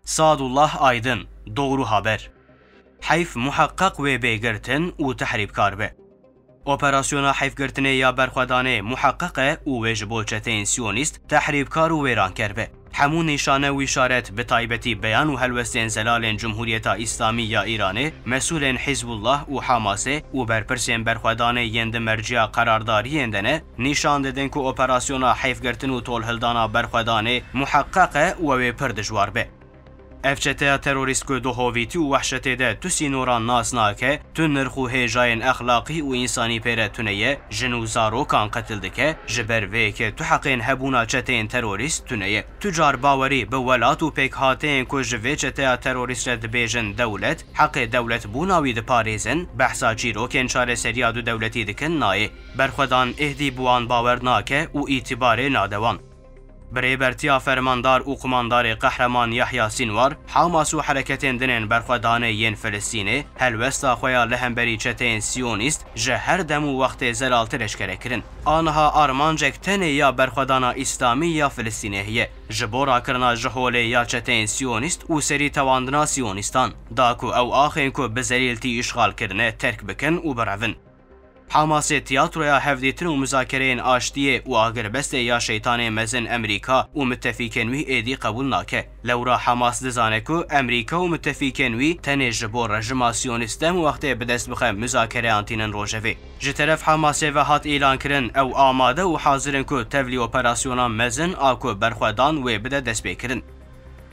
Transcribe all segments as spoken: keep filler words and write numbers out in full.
Sadullah Aydın, Doğru Haber. Heyf muheqqeq wê bê girtin û tehrîbkar be. Operasyona heyfgirtinê ya berxwedanê muheqqeq e û wê ji bo çeteyên siyonîst tehrîbkar û wêranker be. Hemû nîşane û îşaret, bi taybetî beyan û helwestên zelalên Cumhuriyeta Îslamî ya Îranê, mesûlên Hizbullah û Hamasê û berpirsên berxwedanê yên di merciya qerardariyên de ne, nîşan didin ku operasyona heyfgirtin û tolhildana berxwedanê muheqqeq e û ew ê pir dijwar be. Ev çeteya terorîst ku di hovîtî û wehşetê de tu sînoran nas nake, tu nirx û hêjayên exlaqî û însanî pê re tune ye, jin û zarokan qetil dike, ji ber vê yekê tu heqên hebûna çeteyên terorîst tune ye. Tu car bawerî bi welat û pêkhateyên ku ji vê çeteya terorîst re dibêjin dewlet, heqê dewletbûna wî diparêzin, behsa çîrokên çareseriya dudewletî dikin nayê. Berxwedan êdî bi wan bawer nake û îtîbarê nade wan. Bi rêbertiya fermandar û qumandarê Qehreman Yahya Sînwar, Hamas û hereketên din ên berxwedanê yên Filistînê helwesta xwe ya li hemberî çeteyên siyonîst ji her dem û wextê zelaltir eşkere kirin. Aniha armancek tenê ya berxwedana Îslamî ya Filistînê heye, ji bo rakirina ji holê ya çeteyên siyonîst û serî tewandina siyonîstan, da ku ew axên ku bi zelîltî îşxal kirine terk bikin û birevin. Hamasê tiyatroya hevdîtin û muzakereyên aştiyê û agirbestê ya şeytanê mezin Emerîka û mitefîkên wî êdî qebûl nake. Lewra Hamas dizane ku Emerîka û mitefîkên wî tenê ji bo rejima siyonîst dem wextê bi dest bixe muzakereyan tînin rojevê. Ji teref Hamasê ve hat îlankirin, ew amade û hazir in ku tevlî operasyona mezin a ku berxwedan wê bide destpêkirin.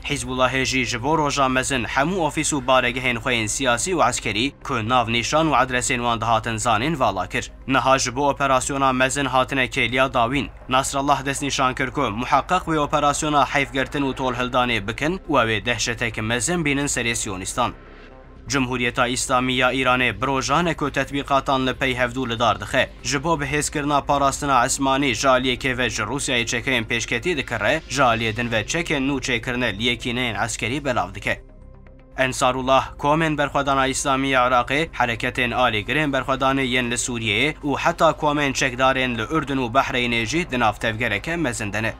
Hizbullahê jî ji bo roja mezin hemû ofîs û baregehên xwe yên siyasî û eskerî ku navnîşan û adresên wan dihatin zanîn vala kir. Niha ji bo operasyona mezin hatine kêliya dawîn. Nasrallah destnîşan kir ku muheqeq wê operasyona heyfgirtin û tolhildanê bikin û ew ê dehşetek mezin bînin serê siyonîstan. Cumhuriyeta Îslamî ya Îranê bi rojan e ku tetbîqatan li pey hevdû li dar dixe. Ji bo bihêzkirina parastina esmanî ji aliyekê ve ji Rûsyayê çekeyên pêşketî dikire, ji aliyê din ve çekên nû çêkirine li yekîneyên eskerî belav dike. Ensarullah, komên berxwedana Îslamî ya Iraqê, hereketên alîgirên berxwedanê yên li Sûriyeyê û heta komên çekdarên li Urdun û Behreynê jî di nav tevgereke mezin de ne.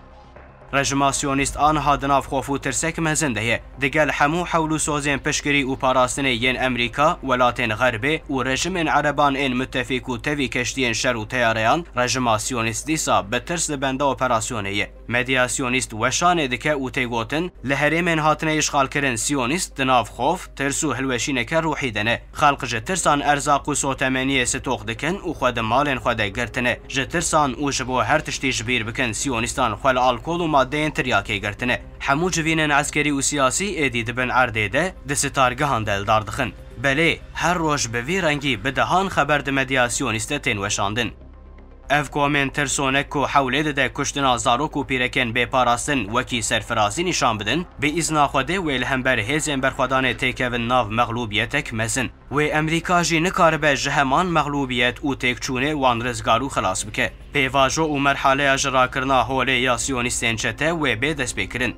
Rejima Siyonîst aniha di nav xof û tirsek mezin de ye. Digel hemû hewl û sozên piştgirî û parastinê yên Emerîka, welatên Xerbê û rejimên Ereban ên mitefîk û tevî keştiyên şer û teyareyan, rejima Siyonîst dîsa bi tirs li benda operasyonê ye. Medya Siyonîst weşanê dike û tê gotin, li herêmên hatine îşxalkirin Siyonîst di nav xof, tirs û hilweşîneke ruhî de ne. Xelq ji tirsan erzaq û sotemeniyê sitoq dikin û xwe di malên xwe de girtine. Ji tirsan û ji bo her tiştî ji bîr bikin, siyonîstan xwe li alkol û madeyên tiryakê girtine. Hemû civînên eskerî û siyasî êdî di bin erdê de, di sitargehan de li dar dixin. Belê, her roj bi vî rengî bi dehan xeber di medya siyonîst de tên weşandin. Ev komên tirsonek ku hewlê dide kuştina zarok û pîrekên bêparastin wekî serfirazî nîşan bidin, bi îzna Xwedê wê li hember hêzên berxwedanê têkevin nav mexlûbiyetek mezin. Wê Emerîka jî nikaribe ji heman mexlûbiyet û têkçûnê wan rizgar û xilas bike. Pêvajo û merhaleya ji rakirina holê ya siyonîstên çete wê bê destpêkirin.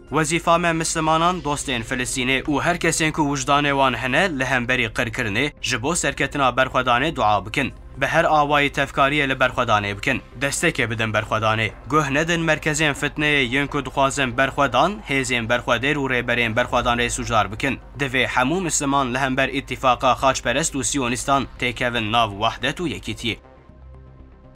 Wezîfa me mislimanan, dostên Filistînê û her kesên ku wijdanê wan hene li hemberî qirkirinê ji bo serketina berxwedanê dua bikin. Bi her awayî tevkariyê li berxwedanê bikin. Destekê bidin berxwedanê. Guh nedin merkezên fitneyê yên ku dixwazin berxwedan, hêzên berxwedêr û rêberên berxwedanê sûcdar bikin. Divê hemû misliman li hember îtîfaqa xaçperest û siyonîstan têkevin nav wehdet û yekîtiyê.